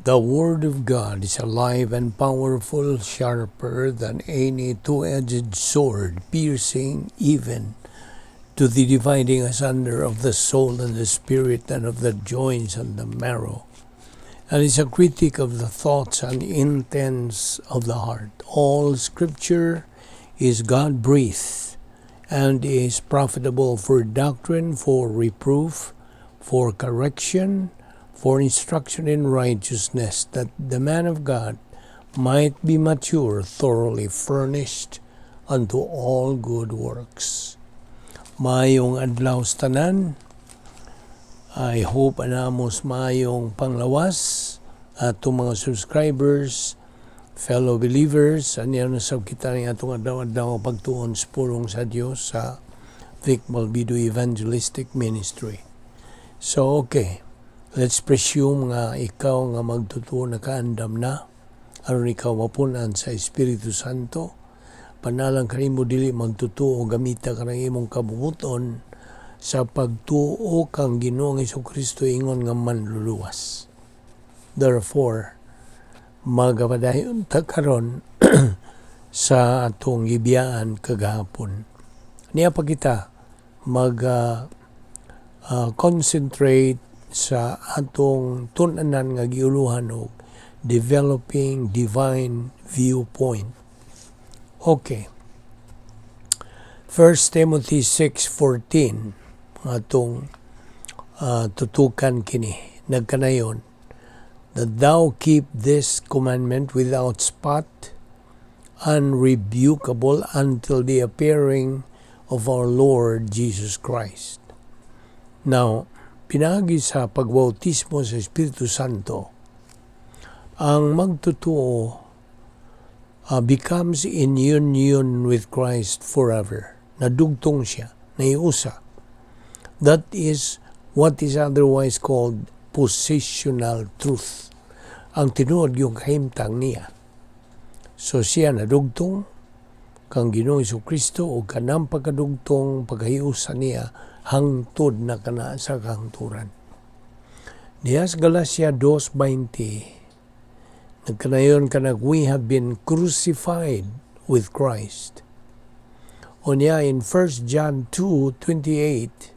The Word of God is alive and powerful, sharper than any two-edged sword, piercing even to the dividing asunder of the soul and the spirit and of the joints and the marrow, and is a critic of the thoughts and intents of the heart. All Scripture is God-breathed and is profitable for doctrine, for reproof, for correction, for instruction in righteousness, that the man of God might be mature, thoroughly furnished unto all good works. Maayong adlaw sa tanan. I hope anamos maayong panglawas atong mga subscribers, fellow believers, aniya na sab kita ning atong adlaw-adlaw pagtuon sa pulong sa Dios sa Vic Malvido Evangelistic Ministry. So okay, let's presume nga ikaw nga magtutuo nakaandam na aron ikaw mapunan sa Espiritu Santo. Panalang kanimo dili magtutuo, gamita ka ng imong kabubut-on sa pagtuo kang Ginoong Kristo ingon nga manluluwas. Therefore, magapadayon ta karon sa atong gibiyaan kagahapon. Niya pa kita mag concentrate sa atong tun-anan nga giuluhan og developing divine viewpoint. Okay. 1 Timothy 6:14 atong tutukan kini, nagkanayon, "That thou keep this commandment without spot, unrebukable, until the appearing of our Lord Jesus Christ." Now, pinaagi sa pagbautismo sa Espiritu Santo, ang magtotoo becomes in union with Christ forever. Nadugtong siya, naiusa. That is what is otherwise called positional truth. Ang tinuod yung kahimtang niya. So siya nadugtong kang Ginoong Kristo o kanang pagkadugtong pagkahiusa niya hangtod na kana sa kahangturan. Diya sa Galatia 2.20, nagkanayon kanag we have been crucified with Christ. Unya in 1 John 2.28,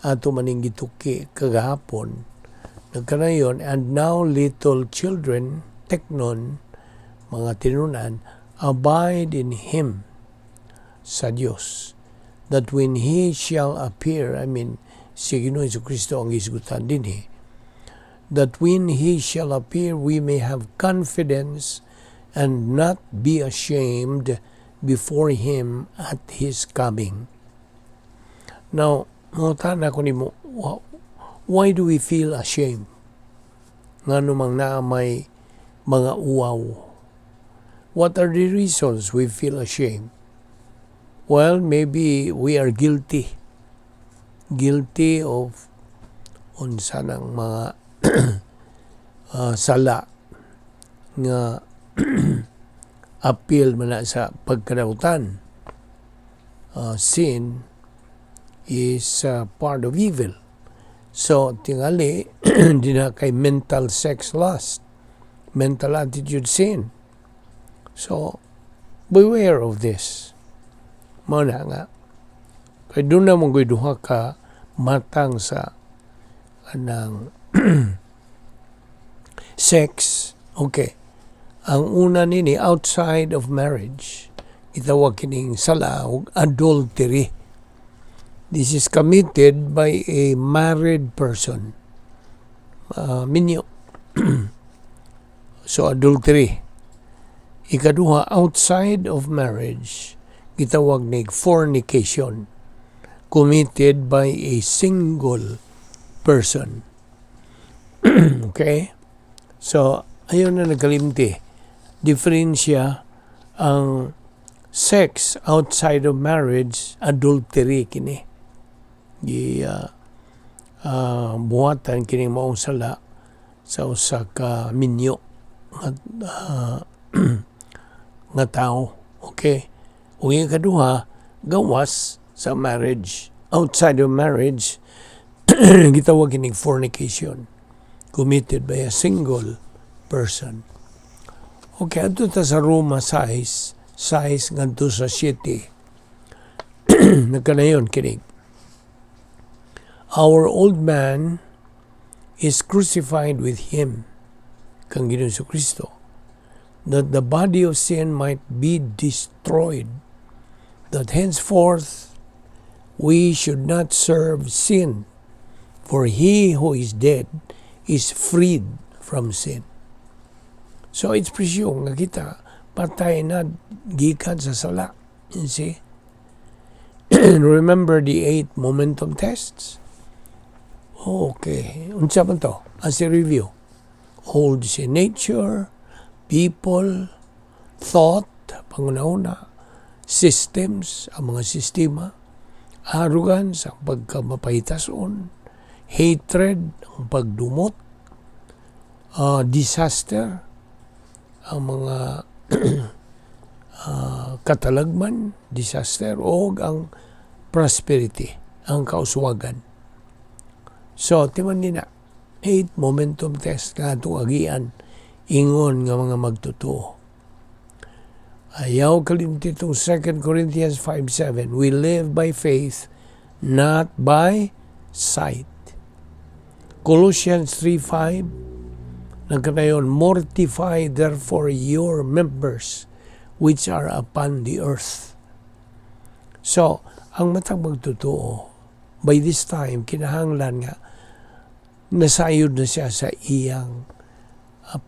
ato maning gituki kagahapon, nagkanayon, "And now, little children," teknon, mga tinunan, "abide in Him," sa Dios, "that when He shall appear," I mean, si Ginoong Kristo ang gisgutan din eh, "that when He shall appear, we may have confidence and not be ashamed before Him at His coming." Now, mangutana ko nimo, why do we feel ashamed? Ngano mang naa may mga uwaw? What are the reasons we feel ashamed? Well, maybe we are guilty. Guilty of unsa ng mga sala nga appeal man na sa pagkadautan. Sin is part of evil. So, tingali, di na kay mental sex lust, mental attitude sin. So, beware of this. Mao na nga. Kay duna man duha ka matang sa anang sex. Okay. Ang una nini, outside of marriage. Gitawag kining sala og adultery. This is committed by a married person. Minyo. So adultery. Ikaduha, outside of marriage, gitawag ni fornication, committed by a single person. Okay? So, ayaw na nagkalimti. Diferensya ang sex outside of marriage, adultery kini. Gi buhatan kining maong sala sa usa ka minyo nga tao. Okay? Ug ang ikaduha, gawas sa marriage. Outside of marriage, gitawag kining fornication committed by a single person. Okay, adto ta sa Roma 6, 6 ngadto sa 7. Nagkanayon kinig. Our old man is crucified with him, kang Ginoong Kristo, that the body of sin might be destroyed, that henceforth we should not serve sin, for he who is dead is freed from sin. So it's presumed nga kita patay na gikan sa sala. You see? Remember the eight momentum tests? Okay. Unsa man to? As a review. Old sin nature, people, thought, panguna-una, systems, ang mga sistema, arrogance, ang pagkamapahitason, hatred, ang pagdumot, disaster, ang mga katalagman, disaster, o ang prosperity, ang kauswagan. So, timan ni na, eight momentum test nga atong agian ingon nga mga magtotoo. Ayaw kalimti itong 2 Corinthians 5:7. We live by faith, not by sight. Colossians 3:5, nagkanayon, "Mortify therefore your members which are upon the earth." So, ang matag magtotoo, by this time, kinahanglan nga, nasayod na siya sa iyang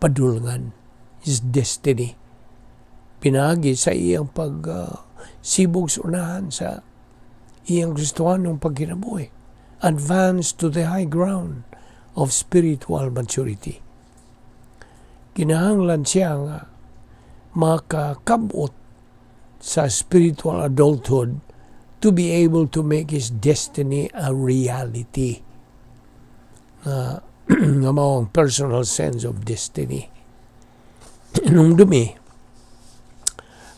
padulngan, his destiny. Pinagi sa iyang pag sibog sa unahan sa iyang Kristohanong pagkinabuhi. Advance to the high ground of spiritual maturity. Kinahanglan siya nga makakabot sa spiritual adulthood to be able to make his destiny a reality. Nga mao ang personal sense of destiny. Hinumdumi,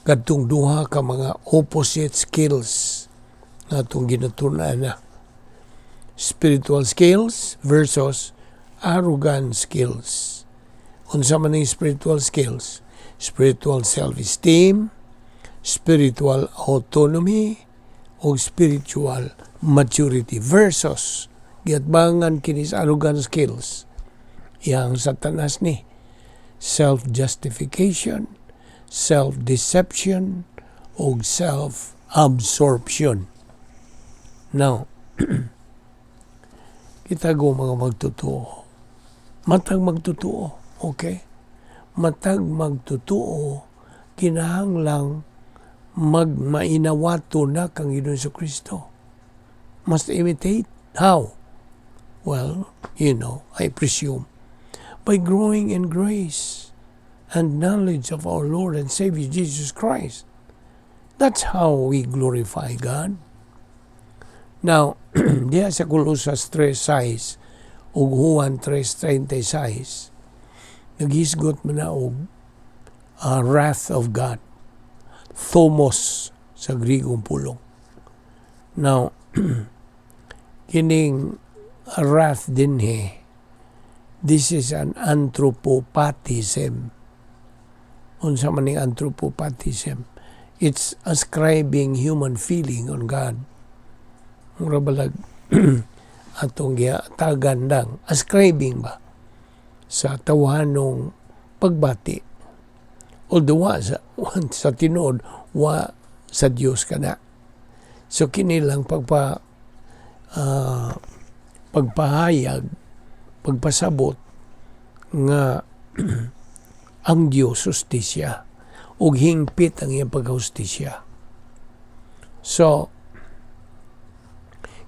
kadtong duha ka mga opposite skills nga atong ginatun-an na. Spiritual skills versus arrogant skills. Unsa man ang spiritual skills? Spiritual self-esteem, spiritual autonomy, o spiritual maturity versus giatbangan kini sa arrogant skills. Iyang Satanas ni self-justification, self-deception, o self-absorption. Now, kita go mga magtotoo. Matag magtotoo, okay? Matag magtotoo, kinahanglang magmainawato na kang Ginoong Kristo. Must imitate. How? Well, I presume, by growing in grace and knowledge of our Lord and Savior Jesus Christ. That's how we glorify God. Now, diha sa Colosas 3:6 ug Juan 3:36, naghisgot man na og wrath of God. Thumos sa Grigong pulong. Now, kining wrath dinhi, this is an anthropopathism. Unsa man ning anthropopathism? It's ascribing human feeling on God. Mura balag atong giatagan lang, ascribing ba sa tawhanong pagbati. Although wa sa tinuod, wa sa Dios kana. So kini lang pagpahayag, pagpasabot nga ang Dios hustisya ug hingpit ang iyang pagkahustisya. So,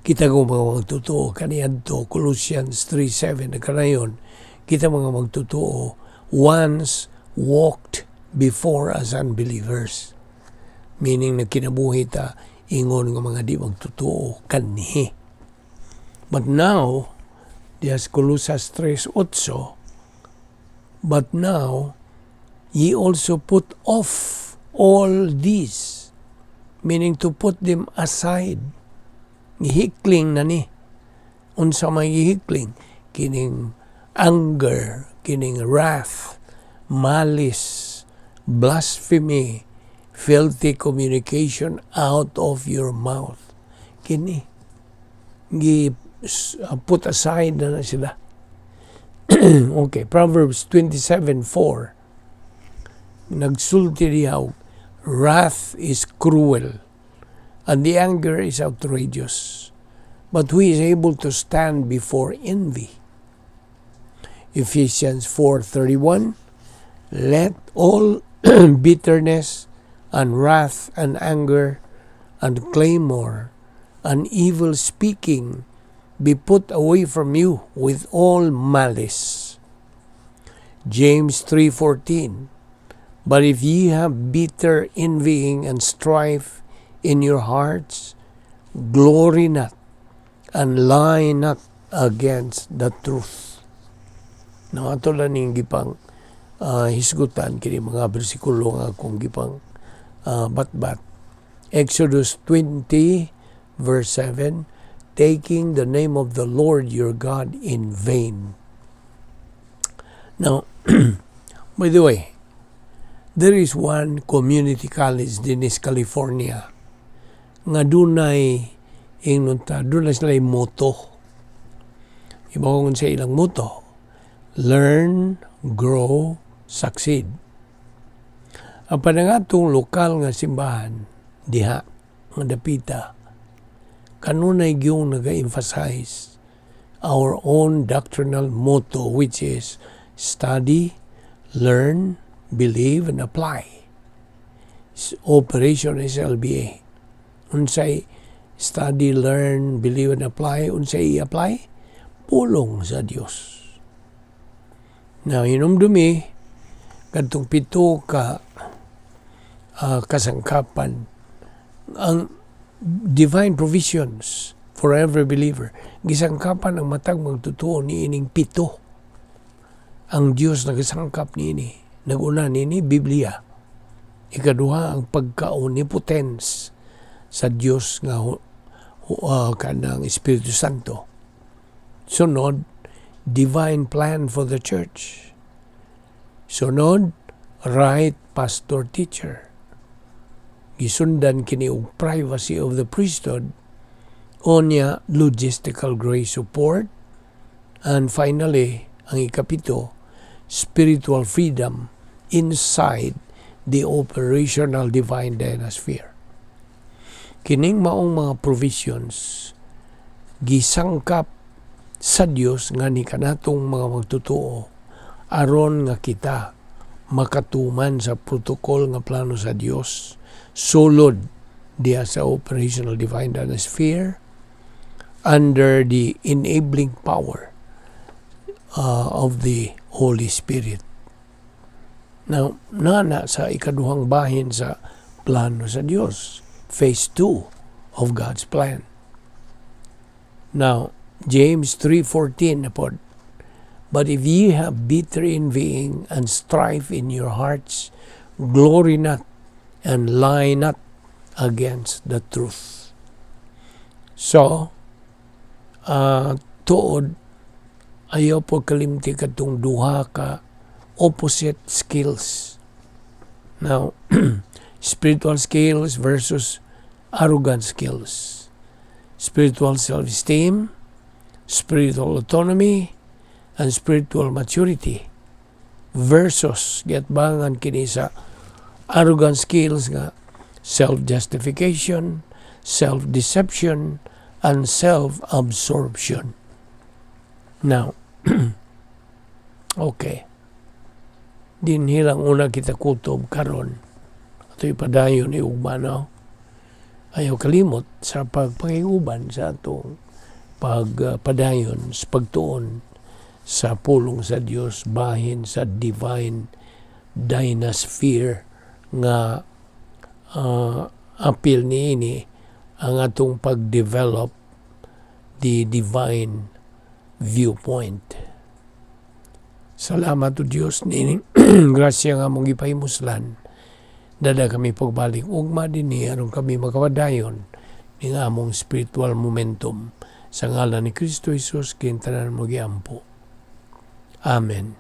kita ko mga magtotoo kaniadto Colossians 3:7, nagkanayon kita mga magtotoo once walked before as unbelievers, meaning nagkinabuhi ta ingon nga mga di magtotoo kanhi. But now, diha sa Colosas 3:8, "But now ye also put off all these," meaning to put them aside. Gihikling na ni. Unsa may gihikling? Kining anger, kining wrath. malice, blasphemy, filthy communication out of your mouth. Kini gi put aside na sila. Okay, Proverbs 27:4, nagsulti diha, "Wrath is cruel and the anger is outrageous, but who is able to stand before envy?" Ephesians 4:31, "Let all bitterness and wrath and anger and clamor and evil speaking be put away from you with all malice." James 3:14, "But if ye have bitter envying and strife in your hearts, glory not and lie not against the truth." Now, ato lang ning gipang hisgutan kini mga bersikulo nga akong gipang batbat. Exodus 20 verse 7, "Taking the name of the Lord your God in vain." Now, by the way, there is one community college din is California nga dunay, ingnon ta, dunay sila motto. Ibaw sa ilang motto, "Learn, grow, succeed." Ang panangatong lokal nga simbahan diha nga dapita kanunay gyung naga-emphasize our own doctrinal motto, which is study, learn, believe, and apply. Operation SLBA. Unsay study, learn, believe, and apply? Unsay i-apply? Pulong sa Dios. Now, hinumdumi, kadtong pito ka kasangkapan, ang divine provisions for every believer. Gisangkapan ang matag magtotoo ni ining pito. Ang Dios nagasangkap niini. Naguna nini, Biblia. Ikaduha, ang pagka-omnipotence sa Dios nga kanang Espiritu Santo. Sunod, divine plan for the church. Sunod, right pastor teacher. Gisundan kini og privacy of the priesthood. Unya, logistical grace support. And finally, ang ikapito, spiritual freedom inside the operational divine dynasphere. Kining maong mga provisions gisangkap sa Dios nga ni kanatong mga magtotoo aron nga kita makatuman sa protocol nga plano sa Dios sulod diha sa operational divine dynasphere under the enabling power of the Holy Spirit. Now, nana sa ikaduhang bahin sa plano sa Dios, phase 2 of God's plan. Now, James 3:14 na pod, "But if ye have bitter envying and strife in your hearts, glory not and lie not against the truth." So, tuod, ayaw po kalimti katong duha ka opposite skills. Now, spiritual skills versus arrogant skills. Spiritual self-esteem, spiritual autonomy, and spiritual maturity versus giatbangan kini sa arrogant skills nga self-justification, self-deception, and self-absorption. Now, okay. Dinhi lang una kita kutob karon. Ato ipadayon ni ugma, no? Ayaw kalimot sa pagpakiguban sa atong pagpadayon sa pagtuon sa pulong sa Dios bahin sa divine dynasphere nga apil niini ang atong pag-develop the divine viewpoint. Salamat o Dios nining grasya nga among gipahimuslan. Dada kami pagbalik ugma dinhi aron kami makapadayon ning among spiritual momentum. Sa ngalan ni Kristo Jesus, kintanan mo giampo. Amen.